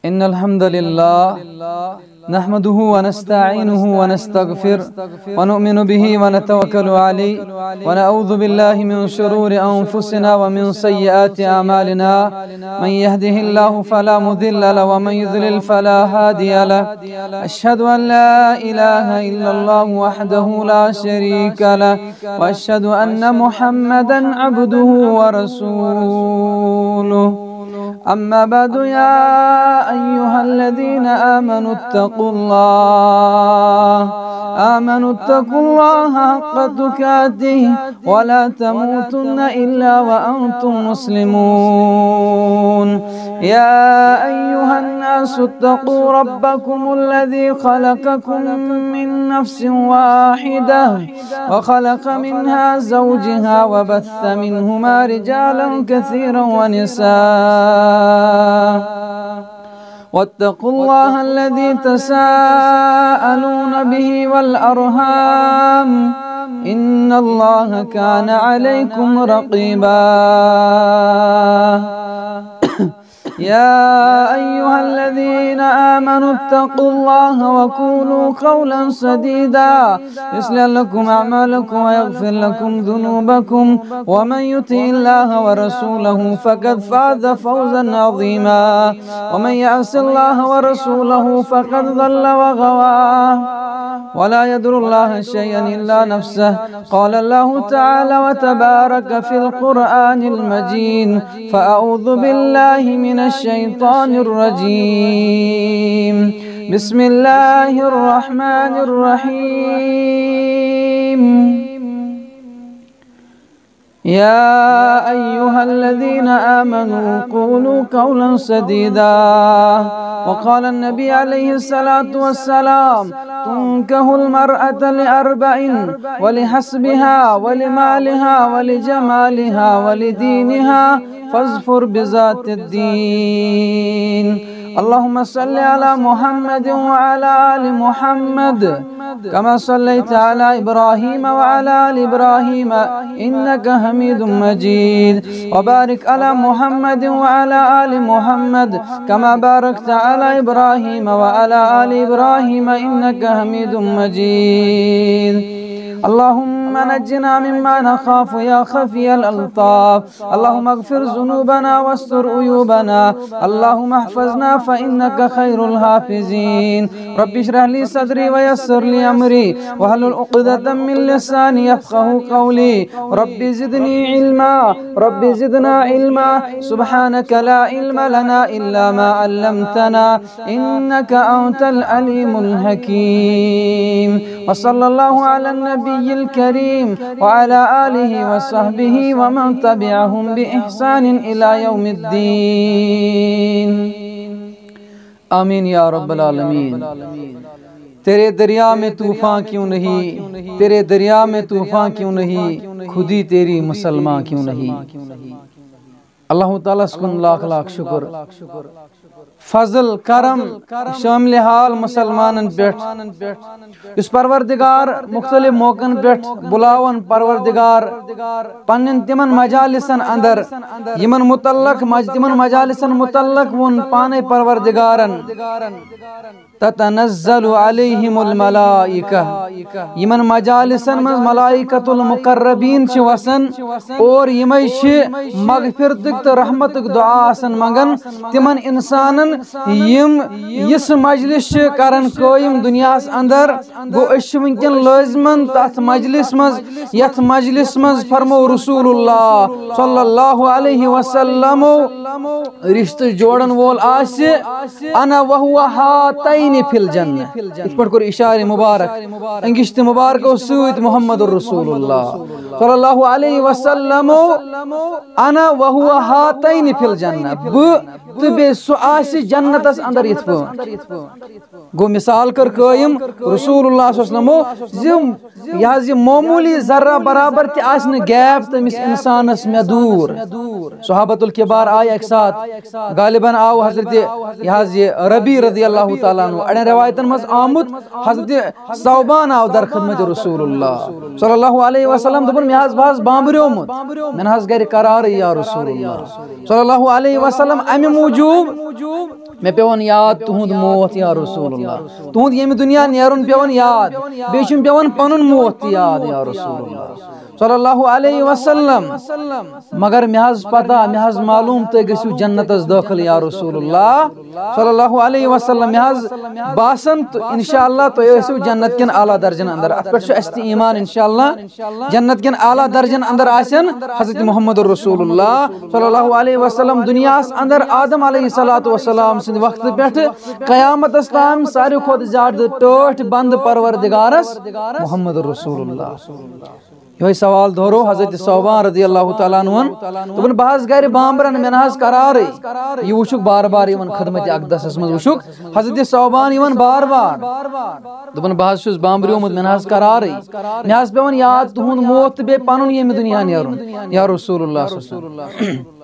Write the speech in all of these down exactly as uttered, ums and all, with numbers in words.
إن الحمد لله نحمده ونستعينه ونستغفره ونؤمن به ونتوكل عليه ونعوذ بالله من شرور أنفسنا ومن سيئات أعمالنا. من يهده الله فلا مضل له ومن يضلل فلا هادي له. أشهد أن لا إله إلا الله وحده لا شريك له وأشهد أن محمدا عبده ورسوله. أما بعد، يا أيها الذين آمنوا اتقوا الله، آمنوا اتقوا الله حق تقاته ولا تموتن إلا وأنتم مسلمون. يا أيها الناس اتقوا ربكم الذي خلقكم من نفس واحدة وخلق منها زوجها وبث منهما رجالا كثيرا ونساء واتقوا الله الذي تساءلون به والأرحام إن الله كان عليكم رقيبا. يا أيها الذين آمنوا اتقوا الله وقولوا قولا سديدا يصلح لكم أعمالكم ويغفر لكم ذنوبكم ومن يطع الله ورسوله فقد فاز فوزا عظيما ومن يعص الله ورسوله فقد ضل وغوى ولا يضر الله شيئا إلا نفسه. قال الله تعالى وتبارك في القرآن المجيد، فأعوذ بالله من الشيطان الرجيم. بسم الله الرحمن الرحيم. يا أيها الذين آمنوا قولوا قولا سديدا. وقال النبي عليه الصلاة والسلام، تنكح المرأة لأربع، ولحسبها ولمالها ولجمالها ولدينها فاظفر بذات الدين. اللهم صل على محمد وعلى آل محمد كما صليت على إبراهيم وعلى آل إبراهيم إنك حميد مجيد. وبارك على محمد وعلى آل محمد كما باركت على إبراهيم وعلى آل إبراهيم إنك حميد مجيد. اللهم نجنا مما نخاف يا خفي الألطاف. اللهم اغفر ذنوبنا واستر عيوبنا. اللهم احفظنا فإنك خير الحافظين. رب اشرح لي صدري ويسر لي أمري واحلل عقدة من لساني يفقهوا قولي. رب زدني علما، رب زدنا علما. سبحانك لا علم لنا إلا ما علمتنا إنك أنت العليم الحكيم. وصلى الله على النبي الكريم وعلى آله وصحبه ومن تبعهم بإحسان إلى يوم الدين. آمين يا رب العالمين. تیرے دریا میں طوفان کیوں نہیں، تیرے دریا میں طوفان کیوں نہیں، خودی تیری مسلمان کیوں نہیں۔ اللہ تعالیٰ ہس کُن لاکھ لاکھ شکر، فضل، کرم، شامل حال مسلمانن پٮ۪ٹھ، یُس پروردگار مختلف موقعن پٮ۪ٹھ بُلاوان پروردگار پننٮ۪ن تِمن مجالسن اندر، یِمن متعلق مج-، تِمن مجالسن متعلق ووٚن پانے پروردگارن، تتنزل علیہم الملائکہ۔ یِمن مجالسن منٛز ملائکۃ المقربین چھِ وسان اور یِمے چھِ مغفرتٕکۍ تہٕ رحمتٕکۍ دعا آسان منٛگان تِمن انسانن، یِم یِژھ مجلس چھِ کران قٲیِم دُنیاہس اندر۔ گوٚو، أسۍ چھِ وٕنکیٚن لٲزمن تتھ مجلس منٛز، یتھ مجلس منٛز فرمو رسول اللہ صلی اللہ علیہ وسلمو رشتہٕ جوڑن وول آسہِ، انا وہو ہاتین فی الجنہ۔ یِتھ پٲٹھۍ کوٚر اشارِ مبارک، انگشتِ مبارکو سۭتۍ محمد رسول اللہ صلی اللہ علیہ وسلمو، انا وہو ہاتین فی الجنہ، بہٕ تہٕ بیٚیہِ سُہ آسہِ جنتس اندر یِتھ پٲٹھۍ۔ گوٚو، مثال کٔر قٲیِم رسول اللہ صلی اللہ علیہ وسلمو زِ یہِ حظ یہِ معموٗلی ذرہ برابر تہِ آسہِ نہٕ gap تٔمِس اِنسانَس مےٚ دوٗر۔ صحابۃ الکبار آیہِ اَکہِ ساتہٕ، غالباً آو حضرت یہِ حظ یہِ ربی رضی اللہ تعالیٰ عنہ، اَڑٮ۪ن رٮ۪وایتَن منٛز آمُت، حضرت ثوبان آو در خدمت رسول اللہ صلی اللہ علیہ وسلم، دوٚپُن، "مےٚ حظ، بہٕ حظ بامبریومُت، مےٚ نہ حظ گرِ قرارٕے یا رسول اللہ صلی اللہ علیہ وسلم، اَمہِ موٗجوٗب مےٚ پیوٚون یاد تُہُنٛد موت یا رسول اللہ، تُہُنٛد ییٚمہِ دُنیا نیرُن پیوٚون یاد، بیٚیہِ چھُم پیوٚون پنُن موت تہِ یاد یا رسول اللہ صلی اللہ علیہ وسلم۔ مگر مےٚ حظ پتہ، مےٚ حظ معلوم تُہۍ گٔژھِو جنتس دٲخل یا رسول اللہ صلی اللہ علیہ وسلم۔ مےٚ حظ باسان تہٕ انشاءاللہ تُہۍ ٲسِو جنت کٮ۪ن اعلیٰ درجن اندر۔" اتھ پٮ۪ٹھ چھُ اَسہِ تہِ ایمان انشاءاللہ۔ جنت کٮ۪ن اعلیٰ درجن اندر آسن حضرت محمد رسول اللہ صلی اللہ علیہ وسلم۔ دُنیاہس اندر آدم علیہ الصلوۃ والسلام سٕنٛدِ وقتہٕ پٮ۪ٹھٕ قیامتس تام ساروی کھۄتہٕ زیادٕ ٹٲٹھۍ بندٕ پروردگارس محمد رسول اللہ۔ یِہوٚے سوال دۄہرو حضرت ثوبان رضی اللہ تعالیٰ عنہن۔ دوٚپُن، "بہٕ حظ گرِ بامبرن، مےٚ نہ حظ قرارٕے۔" یہِ وٕچھُکھ بار بار یِوان خدمت اقدسس منٛز، وٕچھُکھ حضرت ثوبان یِوان بار بار۔ دوٚپُن، "بہٕ حظ چھُس بامبریومُت، مےٚ نہ حظ قرارٕے۔ مےٚ حظ پٮ۪وان یاد تُہُنٛد موت تہٕ بیٚیہِ پنُن ییٚمہِ دُنیا نیرُن، یا رسول اللہ صلی اللہ علیہ وسلم۔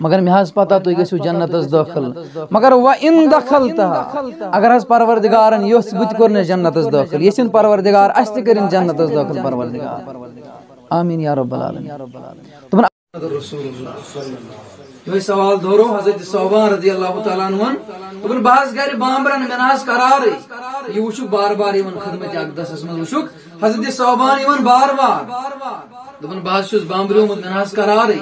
مگر مےٚ حظ پتہ تُہۍ گٔژھِو جنتس دٲخل۔ مگر و ان دخلتہ، اگر حظ پروردگارن یوٚژھ بہٕ تہِ کوٚرنس جنتس دٲخل، یژھِن پروردگار اسہِ تہِ کٔرِن جنتس دٲخل پروردگار۔ آمین یا رب العالمین۔" دوٚپُن، یِہوٚے سوال دورو حضرت ثوبان رضی اللہ تعالیٰ عنہن۔ دوٚپُن، "بہٕ حظ گرِ بامبرن، مےٚ نہ حظ قرارٕے۔" یہِ وٕچھُکھ بار بار یِوان خدمت اقدسس منٛز، وٕچھُکھ حضرت ثوبان یِوان بار بار۔ دوٚپُن، "بہٕ حظ چھُس بامبریومُت، مےٚ نہ حظ قرارٕے۔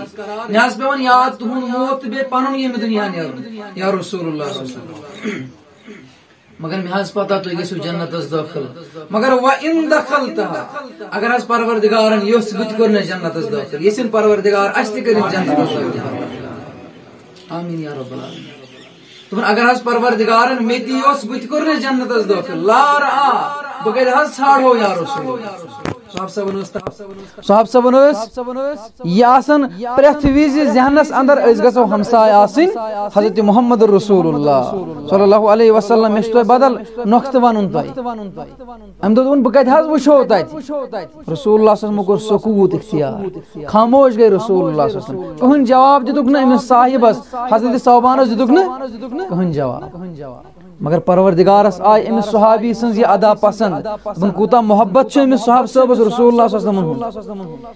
مےٚ حظ پٮ۪وان یاد تُہُنٛد موت تہٕ بیٚیہِ پنُن ییٚمہِ دُنیا نیرُن، یا رسول اللہ صلی اللہ علیہ وسلم۔ مگر مےٚ حظ پتہ تُہۍ گٔژھِو جنتس دٲخل۔ مگر و ان دخلتہ، اگر حظ پروردگارن یوٚژھ بہٕ تہِ کوٚرنس جنتس دٲخل، یژھِن پروردگار اسہِ تہِ کٔرِن جنتس دٲخل۔" آمین یا رب العالمین۔ دوٚپُن، اگر حظ پروردگارن مےٚ تہِ یوٚژھ بہٕ تہِ کوٚرنس جنتس دٲخل، لار آ، بہٕ کتہِ حظ ژھانڈو یا رسول اللہ؟ صحابہ صٲبن ٲس تہ-، صحابہ صٲبن ٲس یہِ آسان پرٛٮ۪تھ وِزِ ذہنس اندر، أسۍ گژھو ہمساے آسٕنۍ حضرت محمد رسول اللہ صلی اللہ علیہ وسلم۔ مےٚ چھُ تۄہہِ بدل نۄختہٕ ونُن تۄہہِ۔ أمۍ دوٚپ، دوٚپُن، "بہٕ کتہِ حظ وٕچھو تتہِ؟" رسول اللہ صلی اللہ علیہ وسلم کوٚر سکوٗت اختیار، خاموش گٔے رسول اللہ صلی اللہ علیہ وسلم۔ کٕہٕنۍ جواب دِتُکھ نہٕ أمِس صاحبس، حضرت ثوبانس دِتُکھ نہٕ کٕہٕنۍ جواب۔ مگر پروردگارس آیہِ أمِس صحابی سٕنٛز یہِ ادا پسند۔ دوٚپُن، کوٗتاہ محبت چھُ أمِس صحابہٕ صٲبس رسول اللہ صلی اللہ علیہ وسلمن ہُنٛد۔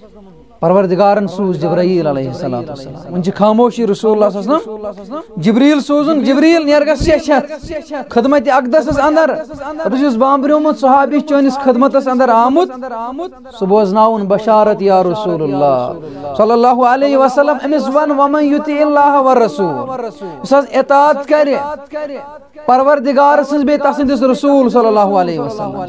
پروردگارن سوٗز جبرائیل علیہ الصلوۃ والسلام۔ وۄنۍ چھِ خاموشی رسول اللہ صلی اللہ علیہ وسلم۔ جبریل سوٗزُن، جبریل نیر گژھ شیٚچھ ہٮ۪تھ خدمت اقدسس اندر۔ دَپُس، یُس بامبریومُت صحابی چٲنِس خدمتس اندر آمُت، سُہ بوزناوُن بشارت یا رسول اللہ صلی اللہ علیہ وسلم۔ أمِس وَن، "وَمَن یُطِعِ اللَّهَ وَالرَّسُولَ"، یُس حظ اطاعت کرِ پروردگار سٕنٛز بیٚیہِ تسٕنٛدِس رسول صلی اللہ علیہ وسلم۔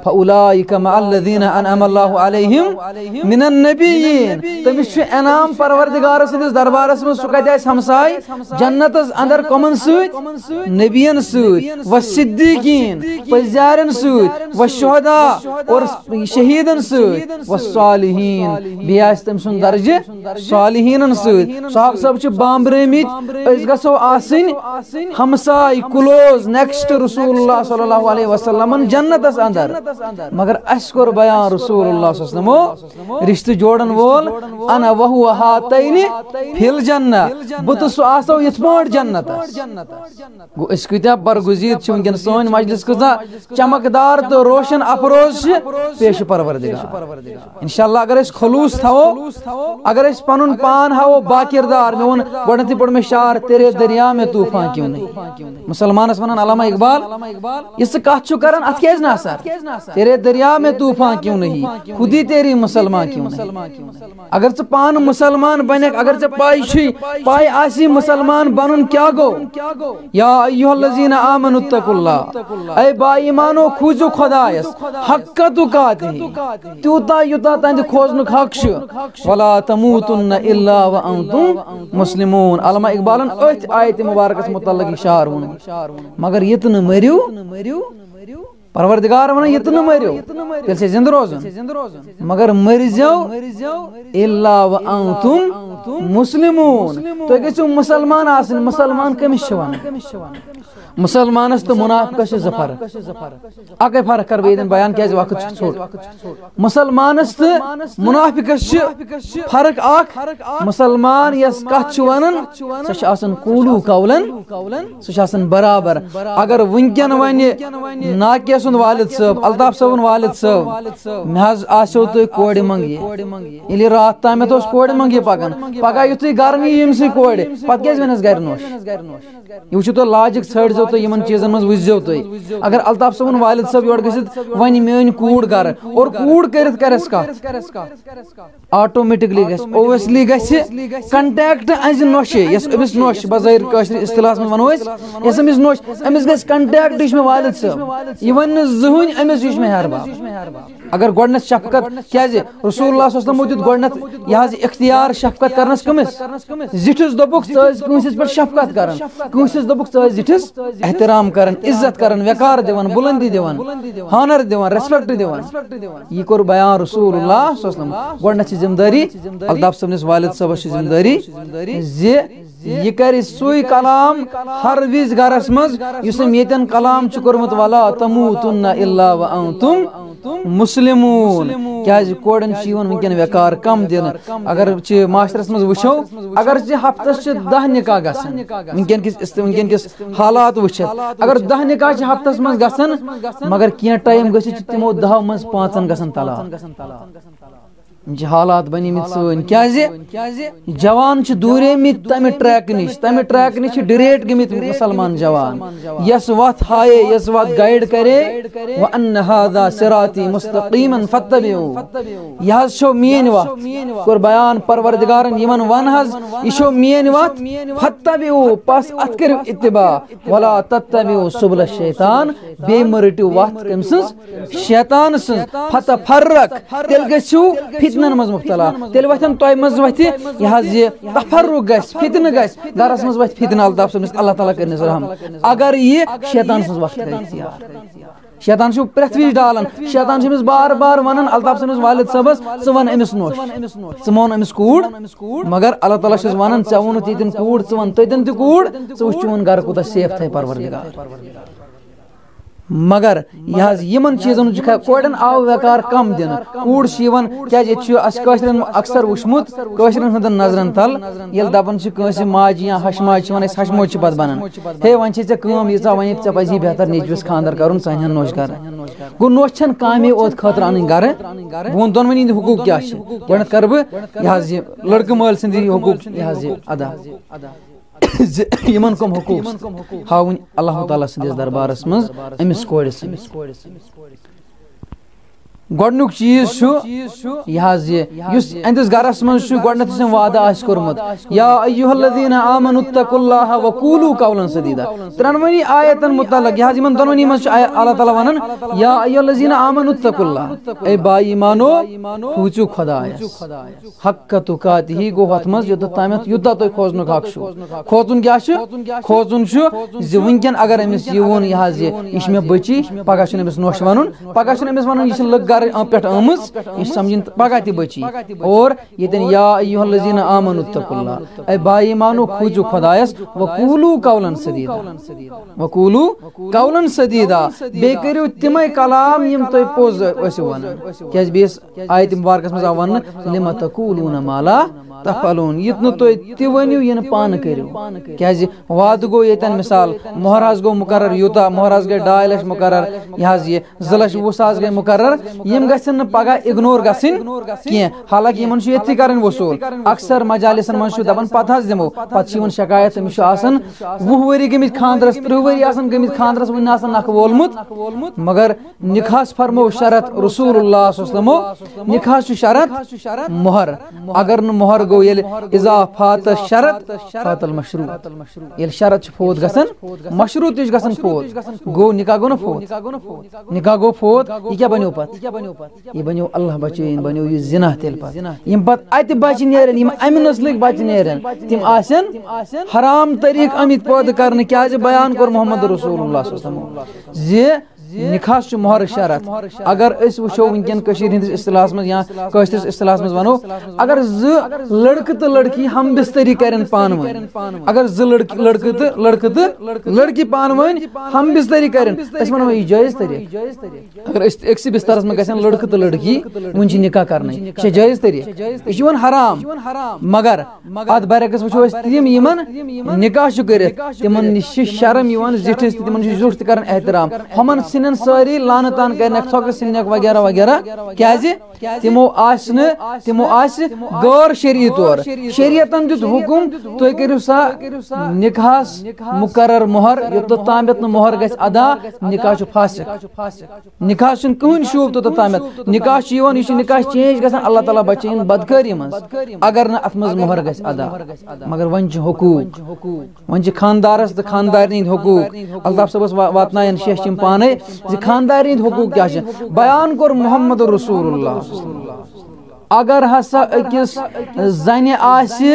"فَأُولَٰئِكَ مَعَ الَّذِينَ أَنْعَمَ اللَّهُ عَلَيْهِمْ مِنَ النَّبِيِّينَ"، تٔمِس چھُ انعام پروردگار سٕنٛدِس دربارس منٛز، سُہ کتہِ آسہِ ہمساے؟ جنتس اندر کمن سۭتۍ؟ نبین سۭتۍ، و صدیقین، پٔزیارن سۭتۍ، و شہداء، اور شہیدن سۭتۍ، و صالحین، بیٚیہِ آسہِ تٔمۍ سُنٛد درجہٕ صالحینن سۭتۍ۔ صحابہٕ صٲب چھِ بامبرٲمٕتۍ، أسۍ گژھو آسٕنۍ ہمساے، close، next رسول اللہ صلی اللہ علیہ وسلمن جنتس اندر۔ مگر اسہِ کوٚر بیان رسول اللہ صلی اللہ علیہ وسلمو، رشتہٕ جوڑن وول، "انا وہو ہاتین فی الجنہ"، بہٕ تہٕ سُہ آسو یِتھ پٲٹھۍ جنتس۔ گوٚو، أسۍ کۭتیٛاہ برگزید چھِ وٕنکیٚن، سٲنۍ مجلس کۭژاہ چمکدار تہٕ روشن افروز چھِ پیش پروردگار۔ انشاءاللہ اگر أسۍ خلوص تھاوو، اگر أسۍ پنُن پان ہاوو باکردار، مےٚ ووٚن گۄڈنیتھٕے پوٚر مےٚ شعر، "تیرے دریا میں طوفان کیوں نہیں۔" مسلمانس ونان علامہ اقبال، یہِ ژٕ کتھ چھُ کران، اتھ کیازِ نہٕ اثر؟ "تیرے دریا میں طوفان کیوں نہیں، خودی تیری مسلمان کیوں نہیں۔" اگر ژٕ پانہٕ مسلمان بنکھ، اگر ژےٚ پاے چھُے، پاے آسی مسلمان بنُن کیٛاہ گوٚو۔ یا ایھا الذین آمنوا اتقوا اللہ، اے با ایمانو، کھوٗژِو خدایس، حق تقاتہ، تیوٗتاہ یوٗتاہ تہنٛدِ کھوژنُک حق چھُ۔ ولا تموتن الا وانتم مسلمون۔ علامہ اقبالن أتھۍ آیتِ مبارکس متعلق یہِ شعر ووٚنمُت۔ مگر یہِ تہِ نہٕ مٔرِو، پروردگار ونان، یہِ تہِ نہٕ مٔرِو، تیٚلہِ چھِ زِندٕ روزُن۔ مگر مٔرۍزیو الا وانتم مسلمون، تُہۍ گٔژھِو مُسلمان آسٕنۍ۔ مُسلمان کٔمِس چھِ ونان؟ مُسلمانس تہٕ مُنافقس چھِ زٕ فرق۔ اکے فرق کرٕ بہٕ ییٚتٮ۪ن بیان، کیازِ وقت چھُ ژھوٚٹ۔ مُسلمانس تہٕ مُنافقس چھِ فرق اکھ۔ مُسلمان یس کتھ چھِ ونان، سۄ چھِ آسان قولو قولن، سُہ چھُ آسان برابر۔ اگر وٕنکٮ۪ن ونہِ ناکیہ سُنٛد والد صٲب، الطاف صٲبُن والد صٲب، مےٚ حظ آسیو تُہۍ کورِ منٛگہِ، ییٚلہِ راتھ تامَتھ اوس کورِ منٛگہِ پکان، پگاہ یُتھُے گرٕ نِیہِ ییٚمہِ سٕے کورِ، پتہٕ کیازِ ونٮ۪س گرِ نوش؟ یہِ وٕچھِو تُہۍ، لاجِک ژھٲنٛڈزیو تُہۍ، یِمن چیٖزن منٛز وٕچھزیو تُہۍ۔ اگر الطاف صٲبُن والد صٲب یورٕ گٔژھِتھ ونہِ میٲنۍ کوٗر گرٕ اور کوٗر کٔرِتھ کرٮ۪س کتھ، آٹومیٹکلی گژھِ، اوبویسلی گژھِ کنٹیکٹ أہنٛزِ نۄشہِ، یۄس أمِس نۄش بظٲہر کٲشرِ اصطلاحس منٛز ونو أسۍ، یۄس أمِس نۄش، أمِس گژھِ کنٹیکٹ، یہِ چھُ مےٚ والد صٲب۔ یہِ ونہِ نہٕ زٕہٕنۍ أمِس، یہِ چھُ مےٚ ہیہر بب۔ اگر گۄڈٕنٮ۪تھ شفقت، کیازِ رسول اللہ صلی اللہ علیہ وسلمو دیُت گۄڈٕنٮ۪تھ یہِ حظ یہِ اختیار شفقت کرنس کٔمِس؟ زِٹھِس دوٚپُکھ، ژٕ ٲسۍ کٲنٛسہِ پٮ۪ٹھ شفقت کران، کٲنٛسہِ دوٚپُکھ، ژٕ ٲسۍ زِٹھِس احترام کران، عزت کران، وقار دِوان، بلندی دِوان، ہانر دِوان، ریسپیکٹ دِوان۔ یہِ کوٚر بیان رسول اللہ صلی اللہ علیہ وسلم۔ گۄڈٕنٮ۪تھ چھِ ذمہٕ دٲری، الطاف صٲبنِس والد صٲبس چھِ ذمہٕ دٲری زِ یہِ کرِ سُے کلام ہر وِزِ گرس منٛز، یُس أمۍ ییٚتٮ۪ن کلام چھُ کوٚرمُت، "ولا تموتن الا وانتم مسلمون"۔ کیازِ کورٮ۪ن چھُ یِوان وٕنکٮ۪ن وقار کم دِنہٕ۔ اگر چہِ معاشرس منٛز وٕچھو، اگر چہِ ہفتس چھِ دَہ نکاح گژھان، وٕنکٮ۪ن کِس است-، وٕنکٮ۪ن کِس حالات وٕچھِتھ، اگر دَہ نکاح چھِ ہفتس منٛز گژھان، مگر کینٛہہ ٹائم گٔژھِتھ چھِ تِمو دَہو منٛز پانٛژن گژھان طلاق۔ یِم چھِ حالات بنیمٕتۍ سٲنۍ۔ کیازِ؟ جوان چھِ دوٗریمٕتۍ تمہِ ٹریک نِش، تمہِ ٹریک نِش چھِ ڈیریٹ گٔمٕتۍ مسلمان جوان۔ یۄس وتھ ہایے، یۄس وتھ گائیڈ کرے، "وان ھذا صراطی مستقیما فاتبعوہ"۔ یہِ حظ چھو میٲنۍ وتھ۔ کوٚر بیان پروردگارن یِمن، ون حظ، یہِ چھو میٲنۍ وتھ، فاتبعوہ، پس اتھ کٔرِو اتباع، ولا تتبعوا سبل الشیطان، بیٚیہِ مہ رٔٹِو وتھ کٔمۍ سٕنٛز؟ شیطان سٕنٛز۔ فتفرق، تیٚلہِ گٔژھِو فتنن منٛز مبتلا، تیٚلہِ وۄتھن تۄہہِ منٛز وۄتھِ یہِ حظ یہِ تفرق گژھِ، فتنہٕ گژھِ، گرس منٛز وۄتھِ فتنہٕ، الطاف صٲبنِس، اللہ تعالیٰ کٔرنِس رحم۔ اگر یہِ شیطان سٕنٛز وتھ کرِ اختیار، شیطان چھُ پرٛٮ۪تھ وِزِ ڈالان، شیطان چھُ أمِس بار بار ونان، الطاف صٲبنِس والد صٲبس، "ژٕ ون أمِس نوش، ژٕ مون أمِس کوٗر"، مگر اللہ تعالیٰ چھُس ونان، "ژےٚ ووٚنُتھ ییٚتٮ۪ن کوٗر، ژٕ ون تٔتٮ۪ن تہِ کوٗر، ژٕ وٕچھ چون گرٕ کوٗتاہ سیف تھایہِ پروردگار"۔ مگر یہِ حظ یِمن چیٖزن ہُنٛد چھُ خیال، کورٮ۪ن آو وقار کم دِنہٕ۔ کوٗر چھِ یِوان، کیازِ ییٚتہِ چھُ اَسہِ کٲشرٮ۪ن اکثر وٕچھمُت، کٲشرٮ۪ن ہٕنٛدٮ۪ن نظرن تل، ییٚلہِ دپان چھِ کٲنٛسہِ ماجہِ یا ہشماجہِ چھِ وَنان، أسۍ ہشموجہِ چھِ پتہٕ بنان، "ہے، وۄنۍ چھے ژےٚ کٲم ییٖژاہ، وۄنۍ ییٚتہِ ژےٚ پزی بہتر نیٚچوِس خانٛدر کرُن، ژٕ اَنہِ ہن نوش گرٕ۔" گوٚو، نوش چھَنہٕ کامے اوت خٲطرٕ اَنٕنۍ گرٕ۔ بہٕ وَنہٕ دۄنوٕنی ہِنٛدۍ حقوٗق کیٛاہ چھِ۔ گۄڈٕنٮ۪تھ کرٕ بہٕ یہِ حظ یہِ لڑکہٕ مٲلۍ سٕنٛدِ حقوٗق یہِ حظ یہِ ادا۔ زِ یِمن کم حقوق چھِ ہاوٕنۍ اللہ تعالیٰ سٕنٛدِس دربارس منٛز أمِس کورِ سٕنٛدِس۔ گۄڈٕنیُک چیٖز چھُ یہِ حظ یہِ، یُس أہنٛدِس گرس منٛز چھُ، گۄڈٕنٮ۪تھ یُس أمۍ وعدٕ آسہِ کوٚرمُت، "یا ایھا الذین آمنوا اتقوا اللہ وقولوا قولا سدیدا"۔ ترٛٮ۪نوٕنی آیتن متعلق، یہِ حظ یِمن دۄنوٕنی منٛز چھُ آیا-، اللہ تعالیٰ ونان، "یا ایھا الذین آمنوا اتقوا اللہ"، اے با ایمانو، کھوٗژِو خدایس۔ حق تقاتہ، گوٚو ہۄتھ منٛز یوٚتتھ تامَتھ یوٗتاہ تۄہہِ کھوژنُک حق چھُ۔ کھوژُن کیٛاہ چھُ؟ کھوژُن چھُ زِ وٕنکٮ۪ن اگر أمِس یہِ ووٚن، یہِ حظ یہِ، یہِ چھِ مےٚ بٔچی، پگاہ چھُنہٕ أمِس نوٚش وَنُن، پگاہ چھُنہٕ أمِس وَنُن، یہِ چھِ لٔکھ گرٕ پٮ۪ٹھ آمٕژ، یہِ چھِ سَمجھِنۍ پگاہ تہِ بٔچی۔ اور ییٚتٮ۪ن یا ایھا الذین آمنوا اتقوا اللہ، اے با ایمانو، کھوٗژِو خۄدایَس، وقولوا قولا سدیدا، وقولوا قولا سدیدا، بیٚیہِ کٔرِو تِمَے کلام یِم تُہۍ پوٚز ٲسِو وَنان۔ کیٛازِ بیٚیِس آیتِ مبارکس منٛز آو وننہٕ، "لم تقولون ما لا تفعلون"، یہِ نہٕ تُہۍ تہِ ؤنِو، یہِ نہٕ پانہٕ کٔرِو۔ کیٛازِ وعدٕ گوٚو ییٚتٮ۪ن، مثال، مۄہر حظ گوٚو مُقرر یوٗتاہ، مۄہر حظ گٔے ڈاے لچھ مُقرر، یہِ حظ یہِ زٕ لچھ وُہ ساس گٔے مُقرر، یِم گژھن نہٕ پگاہ اگنور گژھٕنۍ کینٛہہ۔ حالانکہ یِمن چھُ ییٚتھی کرٕنۍ وصوٗل۔ اکثر مجالسن منٛز چھُ دپان، "پتہٕ حظ دِمو"، پتہٕ چھُ یِوان شکایت، "أمِس چھُ آسان وُہ ؤری گٔمٕتۍ خانٛدرس، ترٕٛہ ؤری آسان گٔمٕتۍ خانٛدرس، وُنہِ نہٕ آسان نکھٕ وولمُت"، مگر نکاحس فرمو شرط رسول اللہ صلی اللہ علیہ وسلمو، نکاحس چھُ شرط مۄہر۔ اگر نہٕ مۄہر گوٚو، ییٚلہِ اذا فات شرط فات المشروط، ییٚلہِ شرط چھُ فوت گژھان، مشروط تہِ چھُ گژھان فوت، گوٚو نکاح گوٚو نہ فوت؟ نکاح گوٚو فوت، یہِ کیٛاہ بنیو پتہٕ؟ یہِ بنیو اللہ بچٲیِن، بنیو یہِ زنا تیٚلہِ پتہٕ۔ یِم پتہٕ اتہِ بچہِ نیرن، یِم امہِ نسلٕکۍ بچہِ نیرن، تِم آسن حرام طریٖقہٕ آمٕتۍ پٲدٕ کرنہٕ۔ کیٛازِ؟ بیان کوٚر محمد رسول اللہ صلی اللہ علیہ وسلمو زِ نکاحس چھُ مۄہر شرط۔ اگر أسۍ وٕچھو وٕنکیٚن کٔشیٖرِ ہٕنٛدِس اصطلاحس منٛز یا کٲشرِس اصطلاحس منٛز ونو، اگر زٕ لڑکہٕ تہٕ لڑکی ہم بستری کرن پانہٕ ؤنۍ، اگر زٕ لڑکہٕ لڑکہٕ تہٕ لڑکہٕ تہٕ لڑکی پانہٕ ؤنۍ ہم بستری کرن، أسۍ ونو یہِ جٲیز طریٖقہٕ۔ اگر أسۍ أکسٕے بسترس منٛز گژھن لڑکہٕ تہٕ لڑکی، وٕنہِ چھِ نکاح کرنٕے، یہِ چھا جٲیز طریٖقہٕ؟ یہِ چھُ یِوان حرام۔ مگر اتھ برعکس وٕچھو أسۍ تِم یِمن نکاح چھُ کٔرِتھ، تِمن نِش چھِ شرم یِوان زِٹھِس تہٕ تِمن چھُ زیُٹھ تہِ کران احترام۔ ہُمن ژھٕنن سٲری لعنتان کرنکھ، ژھۄکہٕ ژھٕننکھ وغیرہ وغیرہ۔ کیازِ؟ تِمو آسہِ نہٕ، تِمو آسہِ غٲر شرعی طور۔ شریعتن دیُت حکم، تُہۍ کٔرِو سا نکاحس مقرر مۄہر، یوٚتتھ تامَتھ نہٕ مۄہر گژھِ ادا، نکاح چھُ فاسق۔ نکاح چھُنہٕ کٕہٕنۍ شوٗب توٚتتھ تامَتھ۔ نکاح چھُ یِوان، یہِ چھُ نکاح چینج گژھان، اللہ تعالیٰ بچٲیِن بدکٲری منٛز، اگر نہٕ اتھ منٛز مۄہر گژھِ ادا۔ مگر وۄنۍ چھِ حقوٗق، وۄنۍ چھِ خاندارس تہٕ خاندارنہِ ہٕنٛدۍ حقوٗق۔ الطاف صٲبس وا-، واتناین شیخ چھِ یِم پانے زِ خاندارنہِ ہٕنٛدۍ حقوٗق کیٛاہ چھِ۔ بیان کوٚر محمد رسول اللہ۔ اگر ہسا أکِس زنہِ آسہِ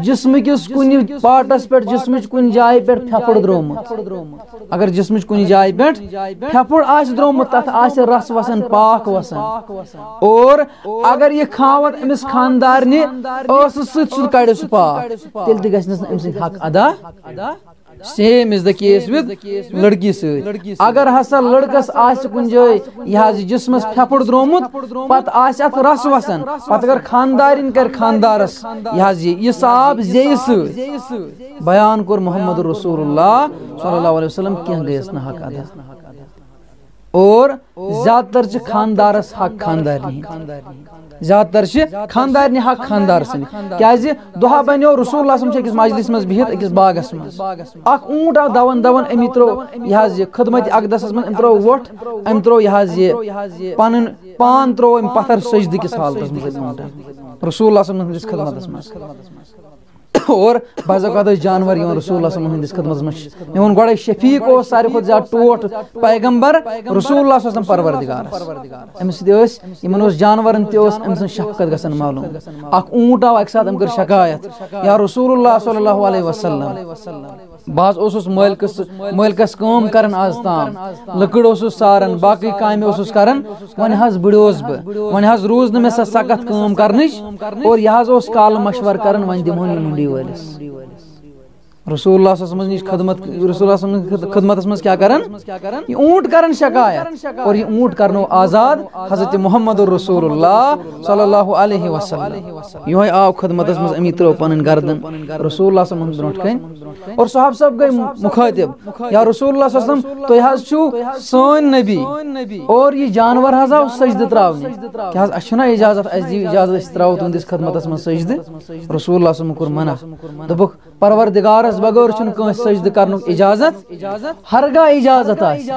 جسمہٕ کِس کُنہِ پارٹس پٮ۪ٹھ، جسمٕچ کُنہِ جایہِ پٮ۪ٹھ پھٮ۪پھُر درٛومُت، اگر جسمٕچ کُنہِ جایہِ پٮ۪ٹھ پھٮ۪پھُر آسہِ درٛومُت، تتھ آسہِ رس وسان، پاکھ وسان، اور اگر یہِ خاوند أمِس خاندارنہِ ٲسہٕ سۭتۍ سُہ کڑِ سُہ پاکھ، تیٚلہِ تہِ گژھِ نہٕ أمۍ سٕنٛدۍ حق ادا۔ Same is the case with لڑکی سۭتۍ۔ اگر ہسا لڑکس آسہِ کُنہِ جایہِ یہِ حظ یہِ جسمس پھٮ۪پھُر درٛومُت، پتہٕ آسہِ اتھ رس وسان، پتہٕ اگر خاندارِنۍ کرِ خاندارس یہِ حظ یہِ، یہِ صاف زیٚیہِ سۭتۍ، بیان کوٚر محمد رسول اللہ صلی اللہ علیہ وسلم، کینٛہہ گٔیس نہٕ حق ادا۔ اور زیادٕ تر چھِ خاندارس حق خاندارنہِ ہٕنٛدۍ۔ زیادٕ تر چھِ خاندارنہِ حق خاندار سٕنٛدۍ۔ کیازِ دۄہا بنیو رسول اللہ صلی اللہ علیہ وسلم چھِ أکِس مجلس منٛز بِہِتھ أکِس باغس منٛز۔ اکھ اوٗنٹ آو دوان دوان، أمی ترٛوو یہِ حظ یہِ خدمت اقدسس منٛز، أمۍ ترٛوو وۄٹھ، أمۍ ترٛوو یہِ حظ یہِ پنُن پان ترٛوو أمۍ پتھر سجدٕ کِس حالتس منٛز أمۍ اوٗنٹن۔ رسول اللہ صلی اللہ علیہ وسلم ہٕنٛدِس خدمتس منٛز۔ اور بعض اوقات ٲسۍ جانور یِوان رسول اللہ صلی اللہ علیہ وسلم ہٕنٛدِس خدمتس منٛز۔ میون گۄڈے شفیق اوس ساروی کھۄتہٕ زیادٕ ٹوٹھ پیغمبر رسول اللہ صلی اللہ علیہ وسلم پروردگارس۔ أمِس سۭتۍ ٲسۍ، یِمن اوس جانورن تہِ اوس أمۍ سٕنٛز شفقت گژھان معلوم۔ اکھ اوٗنٹ آو اکہِ ساتہٕ، أمۍ کٔر شکایت، یا رسول اللہ صلی اللہ علیہ وسلم، بہٕ حظ اوسُس مٲلکس، مٲلکس کٲم کران آز تام، لٔکٕر اوسُس ساران، باقٕے کامہِ اوسُس کران، وۄنۍ حظ بٕڑیوس بہٕ، وۄنۍ حظ روٗز نہٕ مےٚ سۄ سخت کٲم کرنٕچ، اور یہِ حظ اوس کالہٕ مشورٕ کران، وۄنۍ دِمہون یہِ مُنڈی وٲلِس۔ رسول اللہ صلی اللہ علیہ وسلم نِش خدمت، رسول اللہ صلی اللہ علیہ وسلم خدمتس منٛز کیٛاہ کران؟ یہِ اوٗنٹ کران شکایت، اور یہِ اوٗنٹ کرنو آزاد حضرت محمد رسول اللہ صلی اللہ علیہ وسلم۔ یِہوٚے آو خدمتس منٛز، أمی ترٛٲو پنٕنۍ گردن رسول اللہ صلی اللہ علیہ وسلم برونٛٹھ کَنۍ۔ اور صحابہ صٲب گٔے مُخٲطب، یا رسول اللہ صلی اللہ علیہ وسلم، تُہۍ حظ چھِو سٲنۍ نبی، اور یہِ جانور حظ آو سجدٕ ترٛاونہِ۔ کیٛاہ حظ، اَسہِ چھُنہ اجازت، اَسہِ دِیِو اجازت، أسۍ ترٛاوو تُہٕنٛدِس خدمتس منٛز سجدٕ؟ رسول اللہ صلی اللہ علیہ وسلم کوٚر منع، دوٚپُکھ، پروردگارس بغٲر چھُنہٕ کٲنٛسہِ سجدٕ کرنُک اجازت، ہرگاہ اجازت آسہِ۔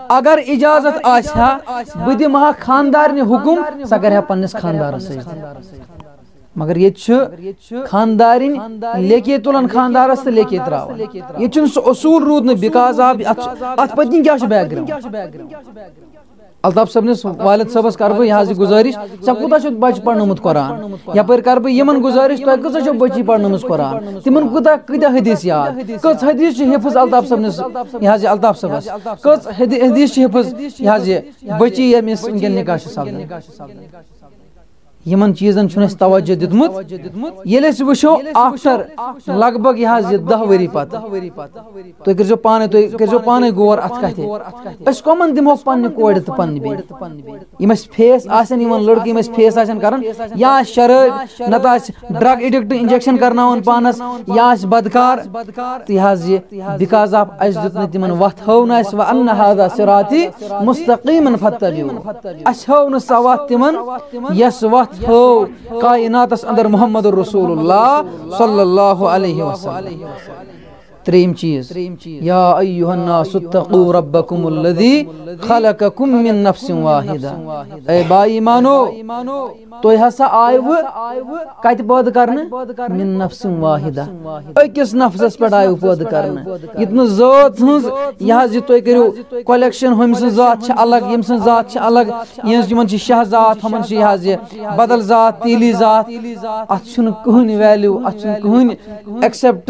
اگر اجازت آسہِ ہا، بہٕ دِمہٕ ہا خاندارنہِ حکم، سۄ کرِ ہا پننِس خاندارس سجدٕ۔ مگر ییٚتہِ چھُ خاندارِنۍ لیٚکے تُلان خاندارس تہٕ لیٚکے تراوان۔ ییٚتہِ چھُنہٕ سُہ اصوٗل روٗد نہٕ، because of اتھ، اتھ پٔتۍ کِنۍ کیٛاہ چھُ background؟ الطاف صٲبنِس والد صٲبس کرٕ بہٕ یہِ حظ یہِ گُزٲرِش، ژےٚ کوٗتاہ چھُتھ بچہِ پرنومُت قرآن؟ یپٲرۍ کرٕ بہٕ یِمن گُزٲرِش، تۄہہِ کۭژاہ چھو بچی پرنٲمٕژ قرآن؟ تِمن کوٗتاہ، کۭتیاہ حدیث یاد؟ کٔژ حدیث چھِ حفظ الطاف صٲبنِس، یہِ حظ یہِ الطاف صٲبس؟ کٔژ حدی-، حدیث چھِ حفظ، یہِ حظ یہِ بچی ییٚمِس وٕنکیٚن نکاح چھُ سپدان؟ یِمن چیٖزن چھُنہٕ اَسہِ توجہ دیُتمُت۔ ییٚلہِ أسۍ وٕچھو after لگ بگ یہِ حظ یہِ دَہ ؤری پتہٕ، تُہۍ کٔرۍزیو پانے، تُہۍ کٔرۍزیو پانے غور اَتھ کَتھِ۔ أسۍ کَمَن دِمہوکھ پننہِ کورِ تہٕ پننہِ بیٚنہِ؟ یِم اَسہِ face آسن، یِمن لڑکہٕ یِم اَسہِ face آسن کران، یا آسہِ شرٲبۍ، نتہٕ آسہِ drug addict، injection کرناوان پانس، یا آسہِ بدکار۔ تہٕ یہِ حظ یہِ because of اَسہِ دیُت نہٕ تِمن وَتھ، ہٲو نہٕ اَسہِ، وَأَنَّ هَذَا صِرَاطِي مُسْتَقِيمًا فَاتَّبِعُوهُ۔ اَسہِ ہٲو نہٕ سۄ وَتھ تِمن، یۄس وَتھ ہٲو کائناتس اندر محمد رسول اللہ صلی اللہ علیہ وسلم۔ ترٛیٚیِم چیٖز، یا ایھا الناس اتقوا ربکم الذی خلقکم من نفس واحدہ۔ اے با ایمانو، تُہۍ ہسا آیوٕ کتہِ پٲدٕ کرنہٕ؟ من نفس واحدہ، أکِس نفسس پٮ۪ٹھ آیوٕ پٲدٕ کرنہٕ۔ ییٚتہِ نہٕ ذٲژ ہٕنٛز، یہِ حظ یہِ تُہۍ کٔرِو collection، ہُمۍ سٕنٛز ذات چھِ الگ، ییٚمۍ سٕنٛز ذات چھِ الگ، یِہٕنٛز، یِمن چھِ شاہ ذات، ہُمن چھِ یہِ حظ یہِ بدل ذات، تیٖلی ذات۔ اتھ چھُنہٕ کٕہٕنۍ value، اتھ چھُنہٕ کٕہٕنۍ accept،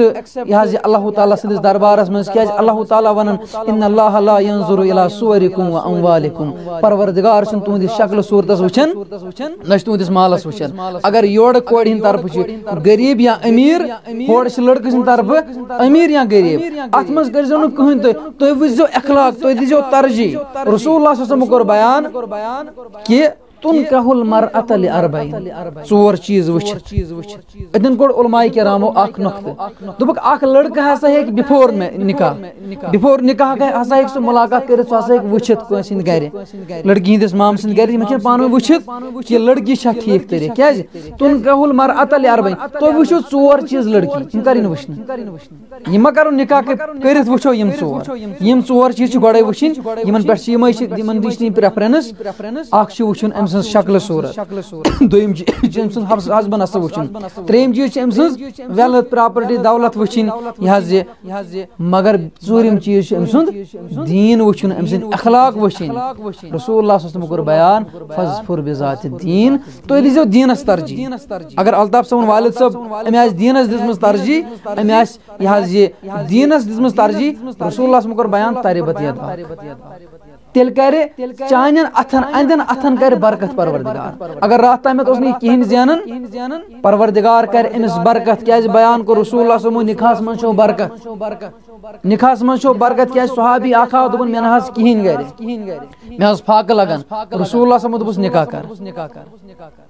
یہِ حظ یہِ اللہ اللہ سٕنٛدِس دربارس منٛز، کیازِ اللہ تعالیٰ ونان، "ان اللہ لا ينظر الى صورکم و اموالکم"، پروردگار چھُنہٕ تُہنٛدِس شکلہٕ صوٗرتس وٕچھان، نہ چھُ تُہنٛدِس مالس وٕچھان۔ اگر یورٕ کورِ ہٕنٛدِ طرفہٕ چھُ غریب یا امیر، ہورٕ چھُ لڑکہٕ سٕنٛدِ طرفہٕ امیر یا غریب، اتھ منٛز کٔرزیو نہٕ کٕہٕنۍ تُہۍ، تُہۍ وٕچھزیو اخلاق، تُہۍ دیٖزیو ترجیح۔ رسول اللہ صلی اللہ علیہ وسلم کوٚر بیان کہِ تنکح المرأة لأربعین، ژور چیٖز وٕچھِتھ۔ اتٮ۪ن کوٚڑ علماء کرامو اکھ نۄقطہٕ، دوٚپُکھ، اکھ لڑکہٕ ہسا ہیٚکہِ before نکاح، before نکاح ہسا ہیٚکہِ سُہ ملاقات کٔرِتھ، سُہ ہسا ہیٚکہِ وٕچھِتھ کٲنٛسہِ ہٕنٛدِ گرِ، لڑکی ہٕنٛدِس مامہٕ سٕنٛدِ گرِ، یِم ہیٚکن پانہٕ ؤنۍ وٕچھِتھ کہِ لڑکی چھا ٹھیٖک طریٖقہٕ۔ کیازِ؟ تنکح المرأة لأربعین، تُہۍ وٕچھِو ژور چیٖز لڑکی، یِم کر یِن وٕچھنہٕ؟ یِم ما کرو نکاح کٔرِتھ وٕچھو یِم ژور؟ یِم ژور چیٖز چھِ گۄڈے وٕچھِنۍ، یِمن پٮ۪ٹھ چھِ، یِمے چھِ، یِمن نِش چھِ preference۔ اکھ چھُ وٕچھُن أمۍ سٕنٛز شکلہٕ صوٗرت، دوٚیِم چھِ، چھِ أمۍ سُنٛد حس-، husband ہسا وٕچھُن، ترٛیٚیِم چیٖز چھِ أمۍ سٕنٛز wealth، property، دولت وٕچھِنۍ، یہِ حظ یہِ۔ مگر ژوٗرِم چیٖز چھُ أمۍ سُنٛد دیٖن وٕچھُن، أمۍ سٕنٛدۍ اخلاق وٕچھِنۍ۔ رسول اللہ صلی اللہ علیہ وسلم کوٚر بیان، "فاظفر بذات الدین"، تُہۍ دیٖزیو دیٖنس ترجیح۔ اگر الطاف صٲبُن والد صٲب، أمۍ آسہِ دیٖنس دِژمٕژ ترجیح، أمۍ آسہِ یہِ حظ یہِ دیٖنس دِژمٕژ ترجیح، رسول اللہ صلی اللہ علیہ وسلم کوٚر بیان، "تربت یداک"۔ تیٚلہِ کرِ چانٮ۪ن اتھن، اہنٛدٮ۪ن اتھن کرِ برکت پروردگار۔ اگر راتھ تامَتھ اوس نہٕ یہِ کِہیٖنۍ زینان، پروردگار کرِ أمِس برکت۔ کیازِ؟ بیان کوٚر رسول اللہ صلی اللہ علیہ وسلم، نکاحس منٛز چھُ برکت، نکاحس منٛز چھُ برکت۔ کیازِ؟ صحابی اکھ آو، دوٚپُن، "مےٚ نہ حظ کِہیٖنۍ گرِ، مےٚ حظ فاقہٕ لگان"۔ رسول اللہ صلی اللہ علیہ وسلم دوٚپُس، "نکاح کر۔"